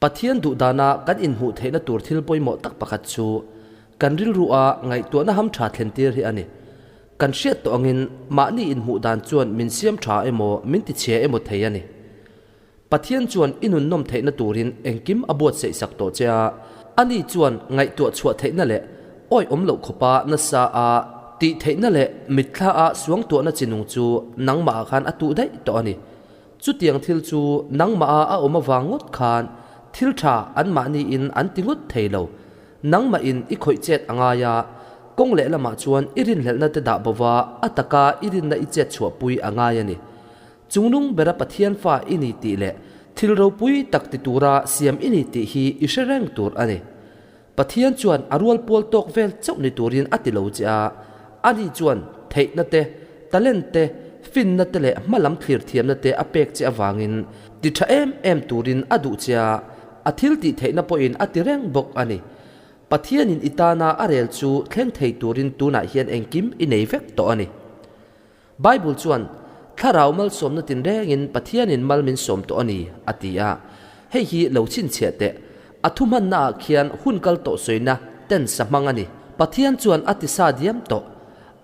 Pathian duh dana kan inhmuh theihna tur thil pawimawh tak pakhat chu kan rilrua ngaihtuahna hamtha thlentir hi a ni. Kan hriat tawh angin mahni inhmuh dan chuan min siam tha emaw min tichhia emaw thei a ni. Pathian chuan i nunnawm theihna turin engkim a buatsaih sak tawh che a, ani chuan ngaihtuah chhuah theihna leh awihawm loh khawpa nasa a tih theihna leh mitthla a suangtuahna chi nung chu nangmah ah khan a tuh daih tawh a ni. Chutiang thil chu nangmah a a awm avang ngawt khan thil tha anmahni in an ti ngawt thei lo. Nangmah in i khawih chet a ngai a, kawng lehlamah chuan i rinhlelhna te dah bova a taka i rinna i chet chhuahpui a ngai a ni. Chungnung bera Pathian fa i ni tih leh thil ropui tak ti tura siam i ni tih hi i hre reng tur a ni. Pathian chuan a rual pual tawk vel chauh ni turin a ti lo che a, ani chuan theihna te, talent te, finna te leh hmalam thlir thiamna te a pek che avangin ti tha em em turin a duh che a, a thil tih theihna pawhin a ti reng bawk a ni. Pathianin i tana a rel chu thleng thei turin tunah hian engkim i nei vek tawh a ni. Bible chuan, Thlarau malsawmna tinrengin Pathianin mal min sawm tawh a ni, a ti a. Hei hi lo chhinchhiah teh. A thuhmannaah khian hun kal tawh sawina tense a hmang a ni. Pathian chuan a ti sa diam tawh.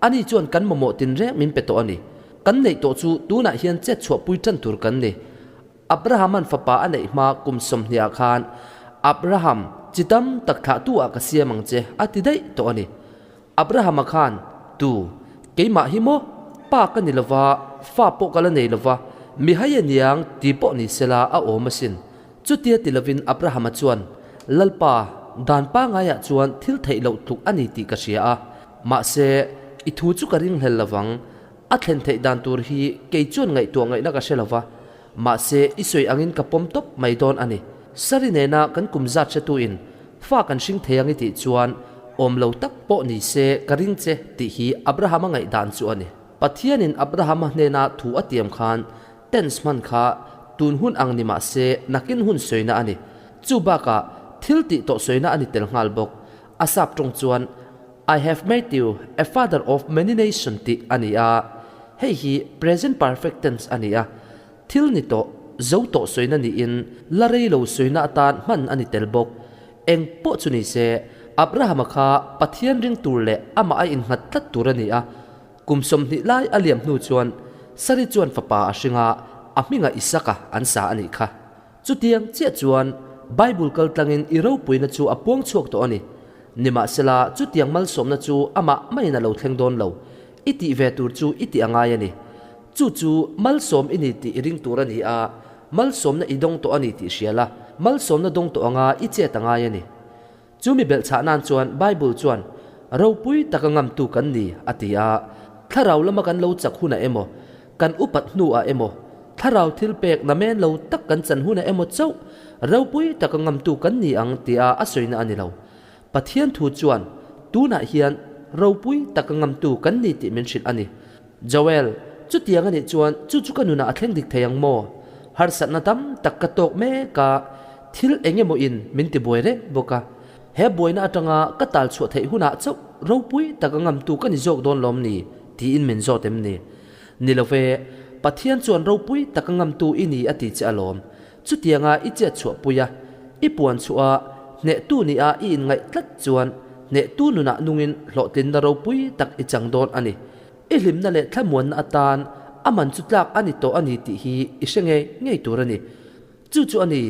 Ani chuan kan mamawh tinreng min pe tawh a ni. Kan neih tawh chu tunah hian chet chhuahpui tan tur kan ni. Abrahaman fapa a neih hma kum sawmhniah khan, Abraham, chi tam tak thlahtu ah ka siam ang che, a ti daih tawh a ni. Abrahama khan, Tu, keimah hi maw? Pa ka ni lova, fa pawh ka la nei lova, mi hai a niang ti pawh ni sela a awm asin. Chutia ti lovin Abrahama chuan, Lalpa, dan pangaiah chuan thil theih loh tluk a ni tih ka hria a, mahse, i thu chu ka ringhlel lovang, a thlen theih dan tur hi kei chuan ngaihtuah ngaihna ka hre lova, mahse, i sawi angin ka pawm tawp mai dawn a ni. Sari nena kan kum zat hretuin fa kan hring thei ang i tih chuan awm lo tak pawh ni se ka ring che tih hi Abrahama ngaihdan chu a ni. Pathianin Abrahama hnena thu a tiam khan tense hman kha tun hun ang ni mah se nakin hun sawina a ni. Chu bakah thil tih tawh sawina a ni tel nghal bawk. A sap tawng chuan I have made you a father of many nation tih a ni a, hei hi present perfect tense a ni a. Thil ni tawh, zo tawh sawina niin la rei lo sawina atan hman a ni tel bawk. Eng pawh chu ni se, Abrahama kha Pathian ring tur leh amah a innghat tlat tur a ni a. Kum 20 lai a liam hnu chuan Sari chuan fapa a hring a, a hmingah Isaka an sa a nih kha. Chutiang chiah chuan Bible kal tlangin i ropuina chu a puang chhuak tawh a ni. Nimahsela, chutiang malsawmna chu amah maiin a lo thleng dawn lo. I tih ve tur chu i tih a ngai a ni. Chu chu malsawm i ni tih i ring tur a ni a, malsawmna i dawng tawh a ni tih hria la, malsawmna dawng tawh anga i chet a ngai a ni. Chu mi belhchhah nan chuan Bible chuan, Ropui taka ngamtu kan ni, a ti a. Thlarau lama kan lo chak hunah emaw, kan upat hnuah emaw, thlarau thil pek namen lo tak kan chan hunah emaw chauh ropui taka ngamtu kan ni ang tia a sawina a ni lo. Pathian thu chuan tunah hian ropui taka ngamtu kan ni tih min hrilh a ni. Joel, Chutiang a nih chuan chu chu ka nunah a thleng dik thei ang maw? Harsatna tam tak ka tawk mek a, thil eng emaw in min ti buai reng bawk a. He buaina atanga ka tal chhuah theih hunah chauh ropui taka ngamtu ka ni zawk dawn lawm ni? tiin min zawt em ni? Ni lo ve, Pathian chuan ropui taka ngamtu i ni a ti che alawm. Chutianga i chet chhuahpui a, i puan chhuah a, hnehtu nia i inngaih tlat chuan hnehtu nunah nungin hlawhtlinna ropui tak i chang dawn a ni. I hlimna leh thlamuanna atan a man chu tlak a ni tawh a ni tih hi i hre ngei ngei tur a ni. Chu chu a ni,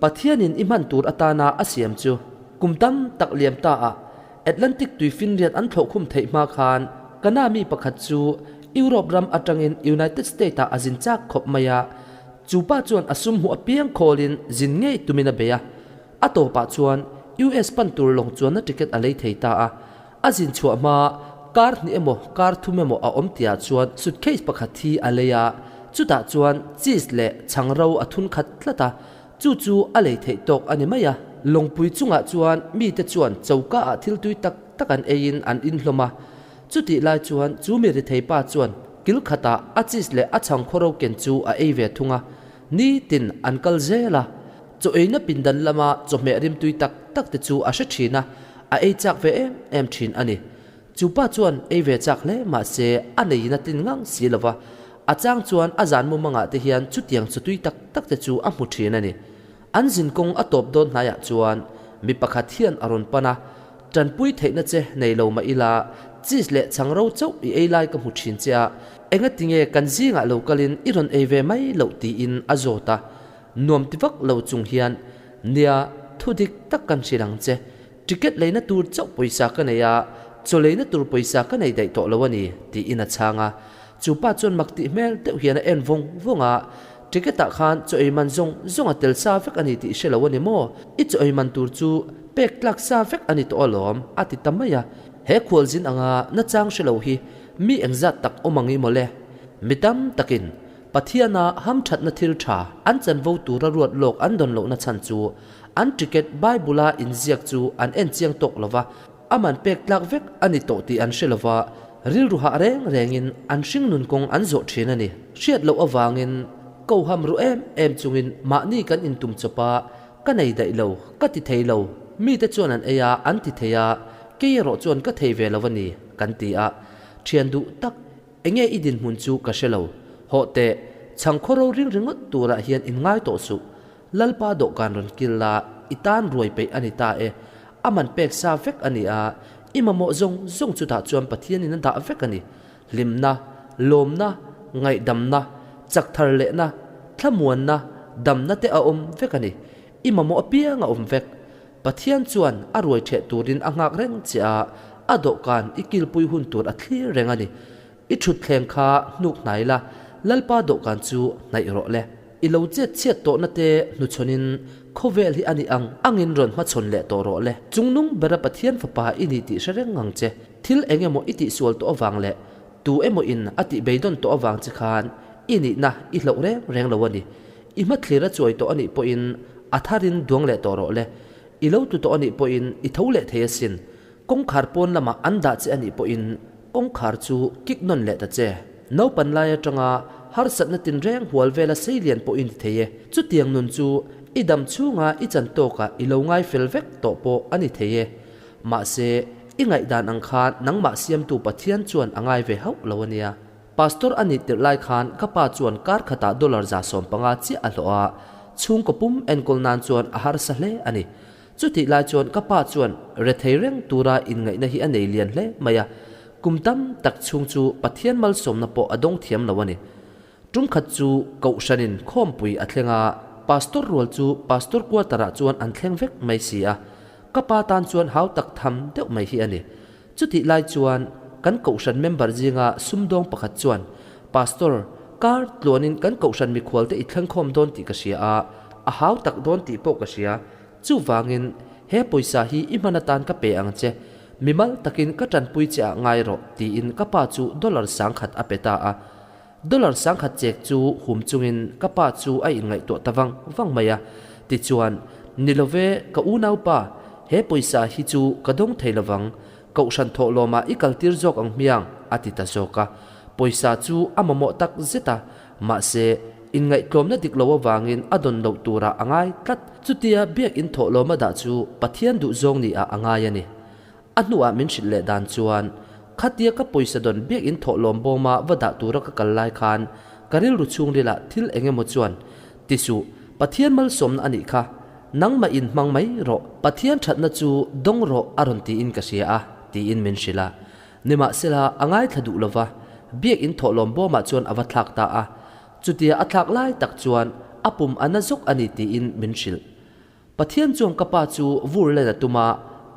Pathianin i hman tur atana a siam chu. Kum tam tak liam ta a, Atlantic tuifinriat an thlawhkhum theih hma khan Kana mi pakhat chu Europe ram atangin United State-ah a zin chak khawp mai a. Chu pa chuan a sum hmuh apiang khawlin zin ngei tumin a bei a. A tawpah chuan US pan tur lawng chuanna ticket a lei thei ta a. A zin chhuah hma kar hnih emaw kar thum emaw a awm tihah chuan suitcase pakhat hi a lei a, chutah chuan cheese leh chhang ro a thun khat tlat a, chu chu a lei theih tawk a ni mai a. Lawngpui chungah chuan mite chuan choka ah thil tui tak tak an eiin an inhlawm a, chutih lai chuan chu mi rithei pa chuan kil khatah a cheese leh a chhang khaw ro ken chu a ei ve thung a, nitin an kal zel a. Chaw eina pindan lama chawhmeh rimtui tak tak te chu a hre thin a, a ei chak ve em em thin a ni. Chu pa chuan ei ve chak hle mah se a neiin a tlin ngang si lo va, a chang chuan a zan mumangah te hian chutiang chawtui tak tak te chu a hmu thin a ni. An zinkawng a tawp dawn hnaiah chuan mi pakhat hian a rawn pan a, Tanpui theihna che nei lo mah ila, cheese leh chhang ro chauh i ei lai ka hmu thin che a, engatinge kan zingah lo kalin i rawn ei ve mai loh tiin a zawt a. Nuam ti vak lo chung hian, Nia, thu dik tak kan hrilh ang che. Ticket leina tur chauh pawisa ka nei a, chaw leina tur pawisa ka nei daih tawh lo a ni, tiin a chhang a. Chu pa chuan mak tih hmel deuh hian a en vawng vawng a, Ticket ah khan chaw ei man zawng zawng a tel sa vek a ni tih hre lo a ni maw? I chaw ei man tur chu pek tlak sa vek a ni tawh alawm, a ti ta mai a. He khualzin anga nachang hre lo hi mi engzat tak awm ang i maw le? Mi tam takin Pathiana hamthatna thil tha an chanvo tura ruat lawk an dawn lohna chhan chu an ticket Bible-a inziak chu an en chiang tawk lo va, a man pek tlak vek a ni tawh tih an hre lo va, rilru hah reng rengin an hringnun kawng an zawh thin a ni. Hriat loh avangin koham ru em em chungin mahni kan intum chawp a, ka nei daih lo, ka ti thei lo, mite chuan an ei a, an ti thei a, kei erawh chuan ka thei ve lo a ni, kan ti a. Thian duh tak Enge i dinhmun chu ka hre lo. Hawh teh, chhang khaw ro ring ringawt turah hian in ngai tawh suh. Lalpa dawhkan rawn kil la, i tan ruai peih a ni ta e. A man pek sa vek a ni a, i mamawh zawng zawng chutah chuan Pathianin a dah vek a ni. Hlimna, lawmna, ngaihdamna, chak thar lehna, thlamuanna, damna te a awm vek a ni. I mamawh apiang a awm vek. Pathian chuan a ruai ṭheh turin a nghak reng che a, a dawhkan i kilpui hun tur a thlir reng a ni. I ṭhutthleng kha hnuk hnai la, Lalpa dawhkan chu hnaih rawh le. I lo chet chhiat tawhna te hnuchhawnin khawvel hi a ni ang angin rawn hmachhawn leh tawh rawh le. Chungnung bera Pathian fapa i ni tih hre reng ang che. Thil eng emaw i tihsual tawh avang leh tu emaw in a tih beidawn tawh avang che khan i nihna i hloh reng reng lo a ni. I hmathlir a chuai tawh a nih pawhin a tharin duang leh tawh rawh le. I lo tlu tawh a nih pawhin i tho leh thei asin. Kawngkhar pawn lamah an dah che a nih pawhin kawngkhar chu kik nawn leh ta che. Naupan lai atanga harsatna tinreng hual vela sei lian pawh i ni thei e. Chutiang nun chu i dam chhunga i chan tawkah i lo ngai fel vek tawh pawh a ni thei e. Mahse, i ngaihdan ang khan nangmah siamtu Pathian chuan a ngai ve hauh lo a nia. Pastor a nih tirh lai khan ka pa chuan kar khatah dollar 150 chiah a hlawh a, chhungkaw pum enkawl nan chuan a harsa hle a ni. Chutih lai chuan ka pa chuan rethei reng tura inngaihna hi a nei lian hle mai a, kum tam tak chhung chu Pathian malsawmna pawh a dawng thiam lo a ni. Tum khat chu Kohhranin khawmpui a thleng a, Pastor rual chu Pastor quarter-ah chuan an thleng vek mai si a, ka pa tan chuan hau tak tham deuh mai hi a ni. Chutih lai chuan kan kohhran member zinga sumdawng pakhat chuan, Pastor, kar tluanin kan kohhran mikhualte i thlengkhawm dawn tih ka hria a, a hau tak dawn tih pawh ka hria. Chuvangin, he pawisa hi i hman atan ka pe ang che. Mimal takin ka tanpui che ah ngai rawh, tiin ka pa chu dollar 1000 a pe ta a. Dollar 1000 chek chu hum chungin ka pa chu a inngaihtuah ta vang vang mai a. Tichuan, Ni lo ve, ka unaupa, he pawisa hi chu ka dawng thei lovang, kohhran thawhlawmah i kaltir zawk ang hmiang, a ti ta zawk a. Pawisa chu a mamawh tak zet a, mahse, inngaihtlawmna dik lo avangin a dawn loh turah a ngai tlat. Chutia biakinn thawhlawma dah chu Pathian duhzawng niah a ngai a ni. A hnuah min hrilh leh dan chuan, Khatia ka pawisa dawn biakinn thawhlawm bawma va dah tura ka kal lai khan ka rilru chhungrilah thil eng emaw chuan, Ti suh, Pathian malsawmna a nih kha, nangmah in hmang mai rawh, Pathian thatna chu dawng rawh a rawn tiin ka hria a, tiin min hrilh a. Nimahsela, a ngaithla duh lova, biakinn thawhlawm bawmah chuan a va thlak ta a. Chutia a thlak lai tak chuan a pum a na zawk a ni tiin min hrilh. Pathian chuan ka pa chu vur len a tum a,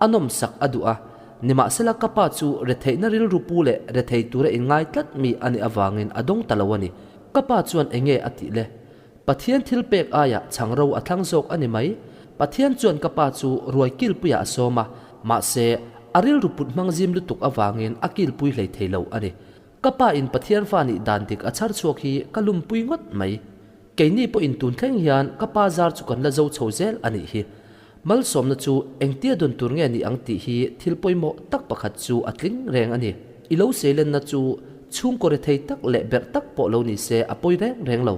a nawmsak a duh a. Nimahsela ka pa chu retheihna rilru pu leh rethei tura inngai tlat mi a nih avangin a dawng ta lo a ni. Ka pa chuan enge a tih le? Pathian thil pek aiah chhang ro a thlang zawk a ni mai. Pathian chuan ka pa chu ruai kilpuiah a sawm a, mahse a rilru put hmang zim lutuk avangin a kilpui hlei thei lo a ni. Ka pa in Pathian fa nih dan dik a chhar chhuak hi ka lumpui ngawt mai. Keini pawhin tun thleng hian ka pa zar chu kan la zo chho zel a nih hi. Malsawmna chu engtia dawn tur nge ni ang tih hi thil pawimawh tak pakhat chu a tling reng a ni. I lo seilenna chu chhungkaw rethei tak leh berh tak pawh lo ni se a pawi reng reng lo.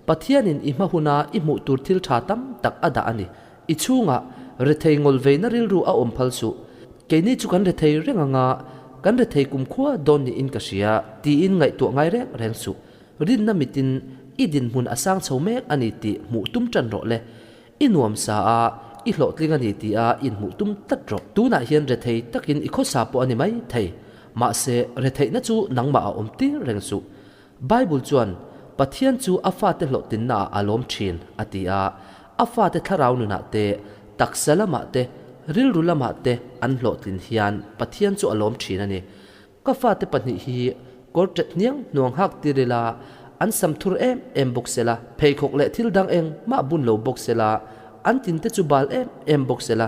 Pathianin i hma huna i hmuh tur thil tha tam tak a dah a ni. I chhungah rethei ngawlveina rilru a awm phal suh. Keini chu kan rethei reng anga kan rethei kumkhua dawn niin ka hria tiin ngaihtuah ngai reng reng suh. Rinna mitin i dinhmun a sang chho mek a ni tih hmuh tum tan rawh le. I nuam sa a, i hlawhtling a ni ti a inhmuh tum tlat rawh. Tunah hian rethei takin i khawsa pawh a ni mai thei. Mahse, retheihna chu nangmah a awm tir reng suh. Bible chuan, Pathian chu a fate hlawhtlinnaah a lawm thin, a ti a. A fate thlarau nunah te, taksa lamah te, rilru lamah te an hlawhtlin hian Pathian chu a lawm thin a ni. Ka fate pahnih hi kawr ṭet hniang hnuang hak tir ila, an sam thur em em bawk sela, pheikhawk leh thil dang eng mah bun lo bawk sela, an tinte chu bal em em bawk sela,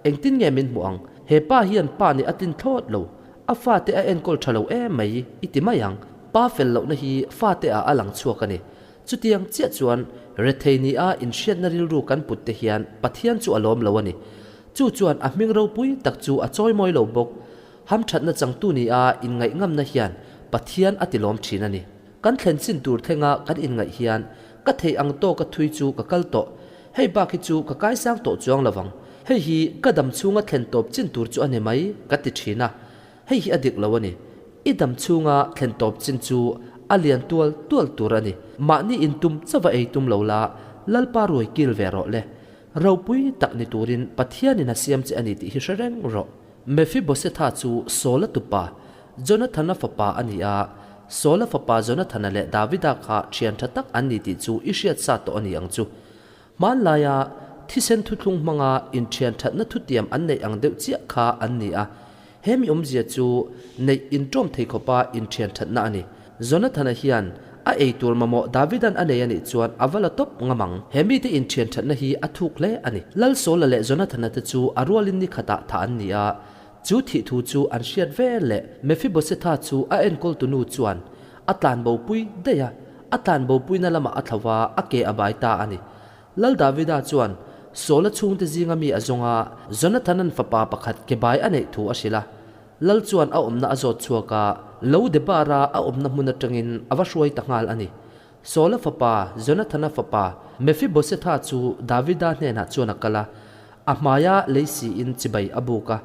engtin nge min hmuh ang? He pa hian pa nih a tlin thlawt lo, a fate a enkawl ṭha lo em mai i ti mai ang. Pa fel lohna hi fate ah a lang chhuak a ni. Chutiang chiah chuan rethei ni a inhriatna rilru kan put te hian Pathian chu a lawm lo a ni. Chu chuan a hming ropui tak chu a chawimawi lo bawk. Hamthatna changtu ni a inngaih ngamna hian Pathian a tilawm thin a ni. Kan thlen chin tur thlenga kan inngaih hian ka theih ang tawka thui chu ka kal tawh. Hei bak hi chu ka kaisang tawh chuang lo vang. Hei hi ka dam chhunga thlen tawp chin tur chu a ni mai ka ti thin a. Hei hi a dik lo a ni. I dam chhunga thlen tawp chin chu a lian tual tual tur a ni. Mahni intum chauva ei tum lo la, Lalpa ruai kil ve rawh le. Ropui tak ni turin Pathianin a siam che a ni tih hi hre reng rawh. Mephibosetha chu Saula tupa, Jonathana fapa a ni a. Saula fapa Jonathana leh Davida kha thian tha tak an ni tih chu i hriat sa tawh a ni ang chu. Hmanlaia thisen thuthlung hmanga inthian thatna thutiam an neih ang deuh chiah kha an ni a. He mi awmzia chu neih inṭawm thei khawpa inthian thatna a ni. Jonathana hian a ei tur mamawh Davidan a nei a nih chuan a va la tawp ngam ang. He mite inthian thatna hi a thuk hle a ni. Lal Saula leh Jonathana te chu a rualin ni khatah thah an ni a, chu thih thu chu an hriat vel leh Mephibosetha chu a enkawltu nu chuan a tlanbopui daih a, a tlanbopuina lamah a thlo va, a ke a bai ta a ni. Lal Davida chuan Saula chhungte zinga mi a zawng a, Jonathana'n fapa pakhat ke bai a neih thu a hrilh a. Lal chuan a awmna a zawt chhuak a, Lo Debara a awmna hmun atangin a va hruai ta nghal a ni. Saula fapa, Jonathana fapa, Mephibosetha chu Davida hnenah chuan a kal a, a hmaia lei siin chibai a buk a,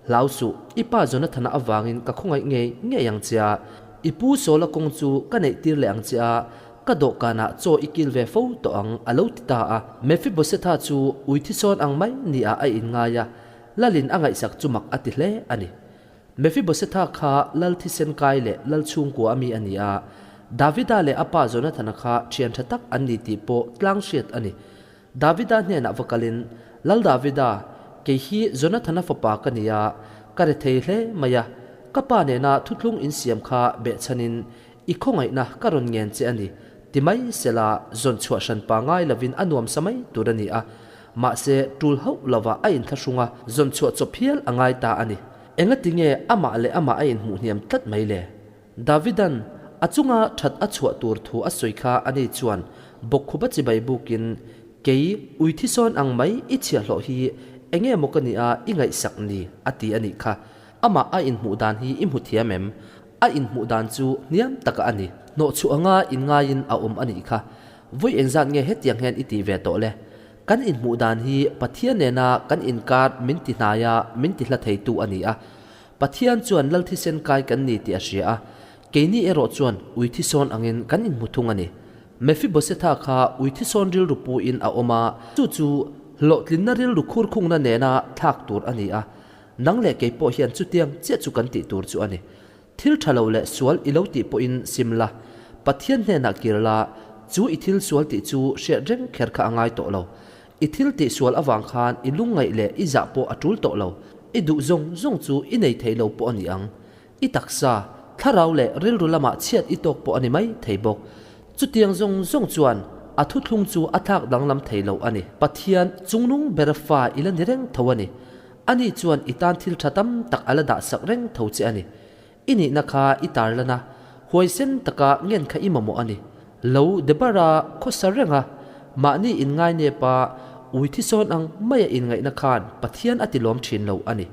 Hlau suh, i pa Jonathana avangin ka khawngaih ngei ngei ang che a, i pu Saula kawng chu ka neih tir leh ang che a, ka dawhkanah chaw i kil ve fo tawh ang, a lo ti ta a. Mephibosetha chu uithisawn ang mai niah a inngai a, Lalin a ngaihsak chu mak a ti hle a ni. Mephibosetha kha Lal thisen kai leh Lal chhungkua a mi a ni a, Davida leh a pa Jonathana kha thian tha tak an ni tih pawh tlang hriat a ni. Davida hnenah va kalin, Lal Davida, kei hi Jonathana fapa ka ni a, ka rethei hle mai a, ka pa nena thuthlung insiam kha behchhanin i khawngaihna ka rawn ngen che a ni, ti mai sela zawn chhuah hranpa ngai lovin a nuamsa mai tur a ni a. Mahse, tul hauh lovah a inthlahrung a, zawn chhuah chawp hial a ngai ta a ni. Engati nge amah leh amah a inhmuh hniam tlat mai le? Davidan a chunga that a chhuah tur thu a sawi kha ani chuan bawkkhupa chibai bukin, Kei, ui thisawn ang mai i chhiahhlawh hi enge maw ka nia i ngaihsak ni? a ti a nih kha. Amah a inhmuh dan hi i hmu thiam em? A inhmuh dan chu hniam taka a ni. Hnawhchhuah anga inngaiin a awm a nih kha. Vawi engzat nge hetiang hian i tih ve tawh le? Kan inhmuh dan hi Pathian nena kan inkar min ti hnai a, min ti hla theitu a ni a. Pathian chuan Lal thisen kai kan ni tih a hria a, keini erawh chuan ui thisawn angin kan inhmu thung a ni. Mephibosetha kha ui thisawn rilru puin a awm a, chu chu hlawhtlinna rilru khurkhungna nena thlak tur a ni a. Nang leh kei pawh hian chutiang chiah chu kan tih tur chu a ni. Thil tha lo leh sual i lo tih pawhin sim la, Pathian hnenah kir la, chu i thil sual tih chu hriat reng kher kha a ngai tawh lo. I thil tih sual avang khan i lungngaih leh i zah pawh a tul tawh lo. I duh zawng zawng chu i nei thei lo pawh a ni ang. I taksa, thlarau leh rilru lamah chhiat i tawk pawh a ni mai thei bawk. Chutiang zawng zawng chuan a thuthlung chu a thlak danglam thei lo a ni. Pathian chungnung bera fa i la ni reng tho a ni. Ani chuan i tan thil tha tam tak a la dah sak reng tho che a ni. I nihna kha i tar lan a, huaisen taka ngen kha i mamawh a ni. Lo Deborah khawsa reng a, mahni inngai nep a, ui thisawn ang maia inngaihna khan Pathian a ti lawm thin lo a ni.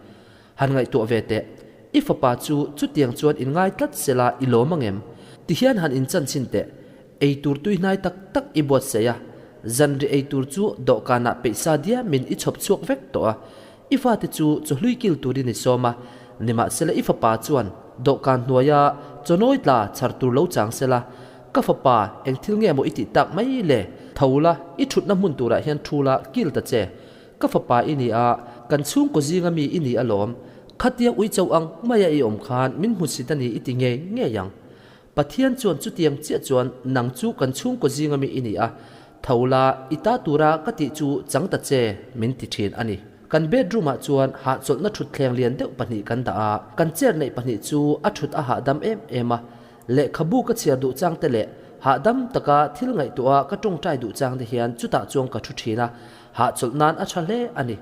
Han ngaihtuah ve teh, i fapa chu chutiang chuan inngai tlat sela i lawm angem? Tihian han inchanchhin teh, Ei tur tui hnai tak tak i buatsaih a, zanri ei tur chu dawhkanah peihsa diamin i chhawp chhuak vek tawh a. I fate chu chawhlui kil turin i sawm a, nimahsela i fapa chuan dawhkan hnuaia chawnawi tla chhar tur lo chang sela, Ka fapa, eng thil nge maw i tih tak mai le? Tho la, i thutna hmun turah hian thu la, kil ta che. Ka fapa i ni a, kan chhungkaw zinga mi i ni alawm. Khatia uicho ang maia i awm khan min hmusit a ni i ti ngei ngei ang. Pathian chuan chutiang chiah chuan nang chu kan chhungkaw zinga mi i ni a, tho la, i ta tura ka tih chu chang ta che, min ti thin a ni. Kan bedroom ah chuan hahchawlhna thutthleng lian deuh pahnih kan dah a, kan chair neih pahnih chu a thut a hahdam em em a, lehkhabu ka chhiar duh chang te leh hahdam taka thil ngaihtuah a ka tawngtai duh chang te hian chutah chuan ka thu thin a, hahchawlh nan a tha hle a ni.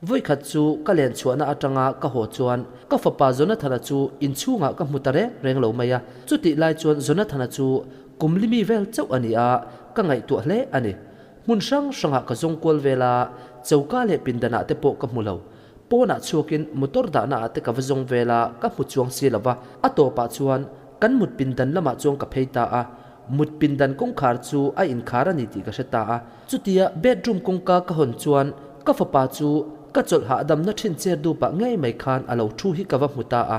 Vawikhat chu ka len chhuahna atanga ka haw chuan ka fapa Jonathana chu inchhungah ka hmu ta reng reng lo mai a, chutih lai chuan Jonathana chu kum limi vel chauh a ni a, ka ngaihtuah hle a ni. Hmun hrang hrangah ka zawng kual vel a, choka leh pindanah te pawh ka hmu lo. Pawnah chhuakin motor dahna ah te ka va zawng vel a, ka hmu chuang si lo va. A tawpah chuan kan mut pindan lamah chuan ka phei ta a, mut pindan kawngkhar chu a inkhar a ni tih ka hre ta a. Chutia bedroom kawngka ka hawn chuan ka fapa chu ka chawlh hahdamna thin chair dupah ngei mai khan a lo thu hi ka va hmu ta a.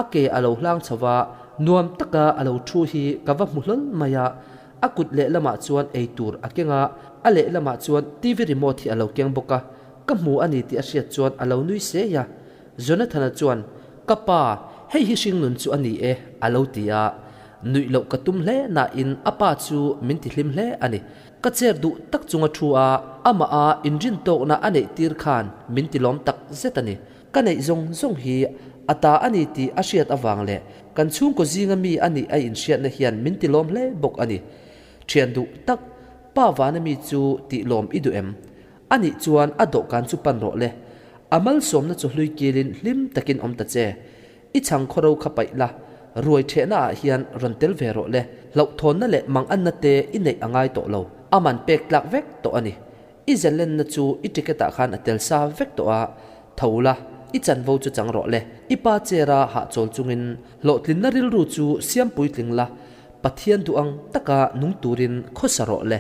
A ke a lo hlang chho va, nuam taka a lo thu hi ka va hmu hlawl mai a. A kut lehlamah chuan ei tur a keng a, a lehlamah chuan TV remote hi a lo keng bawk a. Ka hmu a ni tih a hriat chuan a lo nui sei a. Jonathana chuan, Ka pa, hei hi hringnun chu a ni e, a lo ti a. Nuih loh ka tum hle nain a pa chu min ti hlim hle a ni. Ka chair duh tak chunga thu a, amah a inrintawkna a neih tir khan min ti lawm tak zet a ni. Ka neih zawng zawng hi a ta a ni tih a hriat avang leh kan chhungkaw zinga mi a nih a inhriatna hian min ti lawm hle bawk a ni. Thian duh tak, pa vana mi chu tih lawm i duh em? A nih chuan a dawhkan chu pan rawh le. A malsawmna chu hlui kilin hlim takin awm ta che. I chhang khawro kha paih la, ruai ṭhehna ah hian rawn tel ve rawh le. Hlauhthawnna leh manganna te i neih a ngai tawh lo. A man pek tlak vek tawh a ni. I zalenna chu i ticket ah khan a tel sa vek tawh a, tho la, i chanvo chu chang rawh le. I pa chair a hahchawl chungin hlawhtlinna rilru chu siam puitling la, Pathian duh ang taka nung turin khawsa rawh le.